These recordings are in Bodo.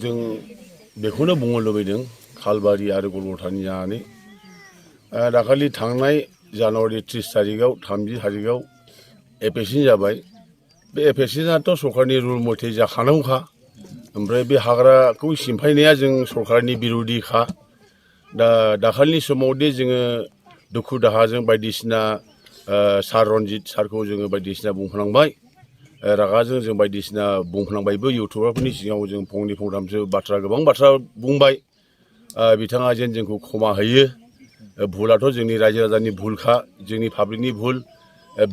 जों बेखौनो बुंनो लुबैदों खालबारि आरो गलगथानि जानानै दाखालि थांनाय जानुवारि 30 थारिखआव 30 थारिखआव एपेक्सिं जाबाय। बे एपेक्सिंआथ' सरकारनि रुल मथे जाखानांगौखा। ओमफ्राय बे हाग्राखौ सिमफायनाया जों सरकारनि बिर'धिखा। दाखालिनि समावदि जोङो दुखु दाहाजों बायदिसिना सार रन्जित सारखौ जोङो बायदिसिना बुंफ्लांबाय। रागाजों जों बायदिसिना बुंफ्लांबायबो इउटुबारफोरनि सिगाङाव जों फंनै फंथामसो गोबां बाथ्रा बुंबाय। बिथाङा जेन जोंखौ क्षमा होयो। भुलाथ' जोंनि रायजो राजानि भुलखा, जोंनि पाब्लिकनि भुल।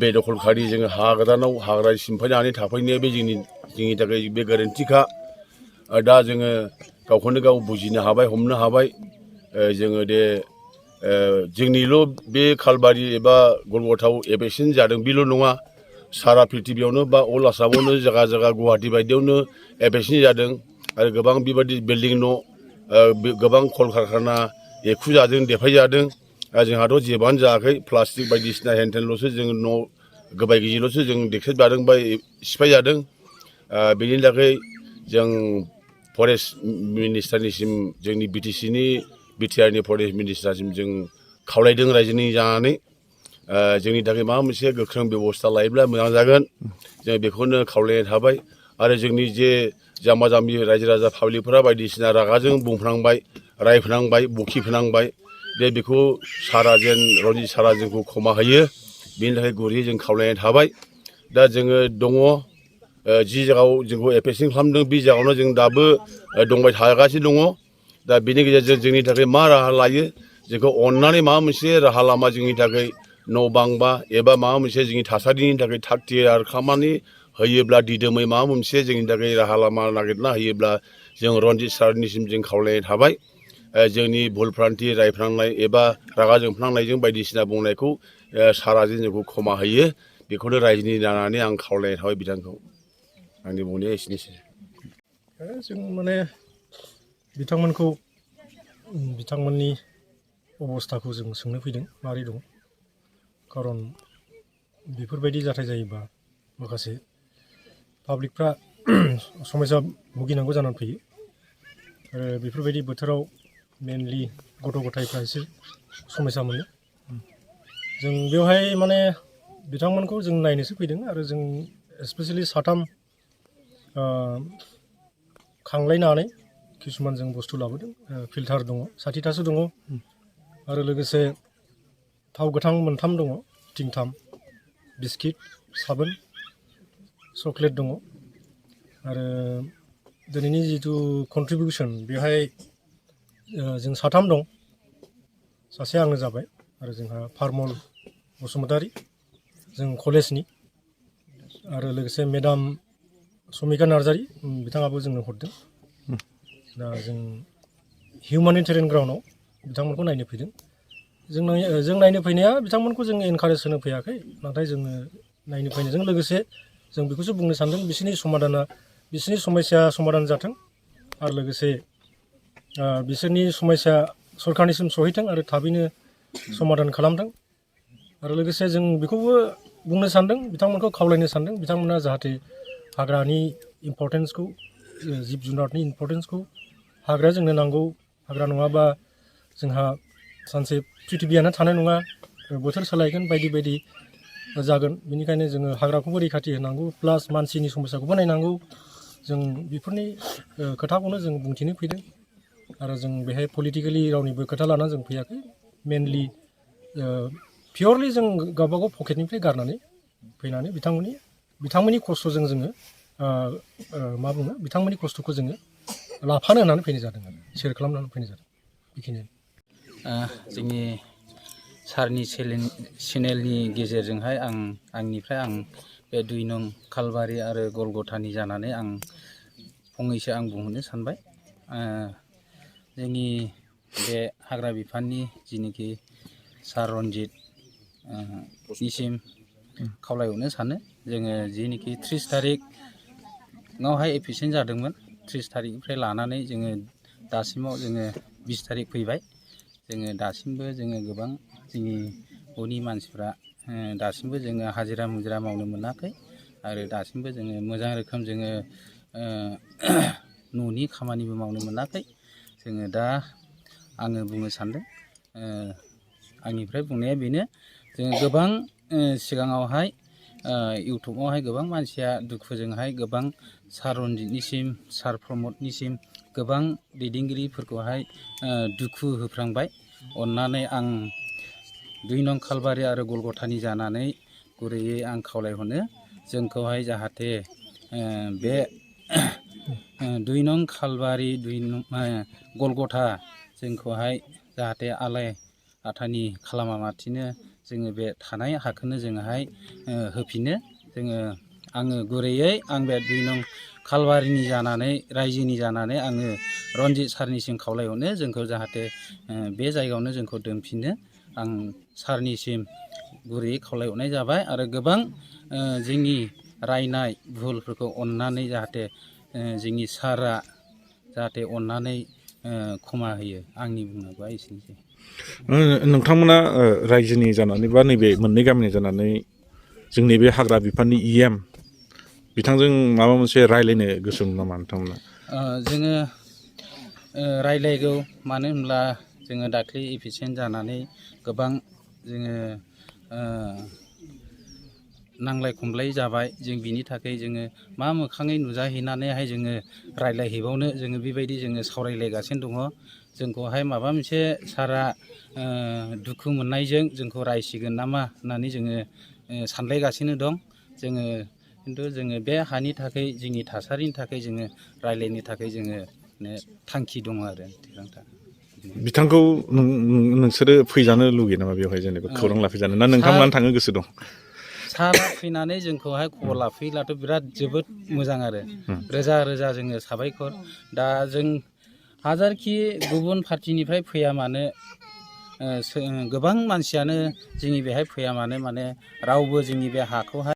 बेदखलखारि जोङो हाग्रानाव हाग्रा सिमफायनानै थाफैनाया बे जोंनि थाखाय बे गोरोन्थिखा। दा जोङो गावखौनो गाव बुजिनो हाबाय, हमनो हाबाय। जोङो जोंनिल' बे खालबारि एबा गलगथाव एपेक्सिं जादों बेल' नङा। सारा प्रिथिबियावनो बा अल आसामावनो जायगा जायगा गुवाहाटि बायदियावनो एपेक्सिं जादों। आरो गोबां बेबायदि बिल्डिं न' गोबां कलकारखाना एखुजादों, देफायजादों। जोंहाथ' जेबोआनो जायाखै। प्लास्टिक बायदिसिना हेनथेनल'सो जों न' गोबाय गिजिल'सो जों देख्रेबजादों बा सिफायजादों। बेनि थाखाय जों फरेस्ट मिनिस्टारनिसिम जोंनि बिटिआरनि फरेस्ट मिनिस्टारसिम जों खावलायदों रायजोनि जानानै। जोंनि थाखाय माबा मोनसे गोख्रों बेब'स्था लायोब्ला मोजां जागोन। जों बेखौनो खावलायनाय थाबाय। आरो जोंनि जे जाम्बा जाम्बि रायजो राजा पाब्लिकफोरा बायदिसिना रागाजों बुंफ्लांबाय, रायफ्लांबाय, बखिफ्लांबाय। बेखौ रन्जित सारा जोंखौ क्षमा होयो। बेनि थाखाय गुरैयै जों खावलायनाय थाबाय। दा जोङो दङ। जि जायगायाव जोंखौ एपेक्सिं खालामदों बे जायगायावनो जों दाबो दंबाय थागासिनो दङ। दा बेनि गेजेरजों जोंनि थाखाय मा राहा लायो? जोंखौ अननानै माबा मोनसे राहा लामा जोंनि थाखाय न' बां बा एबा माबा मोनसे जोंनि थासारिनि थाखाय थाग थियारि खालामनानै होयोब्ला दिदोमै माबा मोनसे जोंनि थाखाय राहा लामा नागिरना होयोब्ला जों रन्जित सारनिसिम जों खावलायनाय थाबाय। जोंनि भुलफ्रान्थि रायफ्लांनाय एबा रागा जोंफ्लांनायजों बायदिसिना बुंनायखौ साराजों जोंखौ क्षमा होयो। बेखौनो रायजोनि जानानै आं खावलायनाय थाबाय बिथांखौ। आंनि बुंनाया एसेनोसै। जों माने बिथांमोनखौ बिथांमोननि अबस्थाखौ जों सोंनो फैदों माबोरै दं। खारन बेफोरबायदि जाथाय जायोबा माखासे पाब्लिकफ्रा समस्या भुगिनांगौ जानानै फैयो। आरो बेफोरबायदि बोथोराव मेनलि गथ' गथायफ्रा एसे समस्या मोनो। जों बेवहाय माने बिथांमोनखौ जों नायनोसो फैदों। आरो जों स्पेसियेलि साथाम खांलायनानै किसुमान जों बुस्थु लाबोदों। फिल्टार दङ, 60थासो दङ। आरो लोगोसे थाव गोथां 3 दङ, टिंथाम, बिस्किट, साबोन, चक्लेट दङ। आरो दिनैनि जिथु कन्ट्रिबिउसन बेवहाय जों 3 दं। सासे आंनो जाबाय। आरो जोंहा फारमल बसुमतारी, जों कलेजनि। आरो लोगोसे मेडाम समिका नार्जारी, बिथाङाबो जोंनो हरदों। दा जों हिउमानिटेरियान ग्राउन्डआव बिथांमोनखौ नायनो फैदों। जों नायनो फैनाया बिथांमोनखौ जों एनकारेज होनो फैयाखै। नाथाय जोङो नायनो फैनायजों लोगोसे जों बेखौसो बुंनो सानदों बिसोरनि समस्या समाधान जाथों। आरो लोगोसे बिसोरनि समस्या सरकारनिसिम सहैथों आरो थाबैनो समाधान खालामथों। आरो लोगोसे जों बेखौबो बुंनो सानदों, बिथांमोनखौ खावलायनो सानदों, बिथांमोना जाहाथे हाग्रानि इम्परटेन्सखौ, जिब जुनारनि इम्परटेन्सखौ, हाग्राया जोंनो नांगौ। हाग्रा नङाबा जोंहा सानसे प्रिथिबियानो थानाय नङा। बोथोर सोलायगोन, बायदि बायदि जागोन। बेनिखायनो जोङो हाग्राखौबो रैखाथि होनांगौ, प्लास मानसिनि समस्याखौबो नायनांगौ। जों बेफोरनि खोथाखौनो जों बुंथिनो फैदों। आरो जों बेहाय पलिटिकेलि रावनिबो खोथा लानानै जों फैयाखै। मेनलि पियरलि जों गावबागाव पकेटनिफ्राय गारनानै फैनानै बिथांमोननि खस्थ'जों जोङो बिथांमोननि खस्थ'खौ जोङो लाफानो होननानै फैनाय जादों आरो सेयार खालामनानै फैनाय जादों। बेखिनियानो जोंनि सारनि चेनेलनि गेजेरजोंहाय आंनिफ्राय बे 2 नं खालबारि आरो गलगथानि जानानै फंनैसो बुंहरनो सानबाय। जोंनि बे हाग्रा बिफाननि जिनोखि सार रन्जित निसिम खावलायहरनो सानो। जोङो जिनोखि 30 थारिखआवहाय एपेक्सिं जादोंमोन, 30 थारिखनिफ्राय लानानै जोङो दासिमाव जोङो 20 थारिख फैबाय। जोङो दासिमबो जोङो गोबां जोंनि बर'नि मानसिफ्रा दासिमबो जोङो हाजिरा मुजिरा मावनो मोनाखै। आरो दासिमबो जोङो मोजां रोखोम जोङो न'नि खामानिबो मावनो मोनाखै जोङो दा आङो बुंनो सान्दों आंनिफ्राय बुंनाया बेनो जोङो गोबां सिगाङावहाय इउटुबावहाय गोबां मानसिया दुखुजोंहाय गोबां सार रन्जितनिसिम सार प्रमदनिसिम गोबां दैदेनगिरिफोरखौहाय दुखु होफ्रांबाय अननानै आं 2 नं खालबारि आरो गलगथानि जानानै गुरैयै आं खावलायहरनो जोंखौहाय जाहाथे बे 2 नं खालबारि 2 नं गलगथा जोंखौहाय जाहाथे आलाय आथानि खालामालासिनो जोङो बे थानाय हाखौनो जोङोहाय होफिनो जोङो आङो गुरैयै आं बे 2 नं खालबारिनि जानानै रायजोनि जानानै आङो रन्जित सारनिसिम खावलायहरनो जोंखौ जाहाथे बे जायगायावनो जोंखौ दोनफिनो आं सारनिसिम गुरैयै खावलायहरनाय जाबाय आरो गोबां जोंनि रायनाय भुलफोरखौ अननानै जाहाथे जोंनि सारा जाहाथे अननानै क्षमा होयो आंनि बुंनांगौआ एसेनोसै। नोंथांमोना रायजोनि जानानै बा नैबे मोननै गामिनि जानानै जोंनि बे हाग्रा बिफाननि EM बिथांजों माबा मोनसे रायलायनो गोसो नामा नोंथांमोना? जोङो रायलायगौ मानो होनब्ला जोङो दाख्लै एफिसियेन्ट जानानै गोबां जोङो नांलाय खमलाय जाबाय जों बिनि थाखाय जोङो मा मोखाङै नुजाहैनानैहाय जोङो रायलायहैबावनो जोङो बेबायदि जोङो सावरायलायगासिनो दङ जोंखौहाय माबा मोनसे सारा दुखु मोननायजों जोंखौ रायसिगोन नामा होननानै जोङो सानलायगासिनो दं जोङो खिन्थु जोङो बे हानि थाखाय जोंनि थासारिनि थाखाय जोङो रायलायनो थाखाय जोङो थांखि दङ आरो थिरांथा। बिथांखौ नोंसोरो फैजानो लुगैयो नामा बेवहाय जेनेबा खौरां लाफैजानो ना नोंथांमोनानो थांनो गोसो दं? सारा फैनानै जोंखौहाय खबर लाफैब्लाथ' बिराद जोबोद मोजां आरो रोजा रोजा जोङो साबायखर दा जों हाजारखि गुबुन पार्टिनिफ्राय फैया मानो गोबां मानसियानो जोंनि बेहाय फैया मानो माने रावबो जोंनि बे हाखौहाय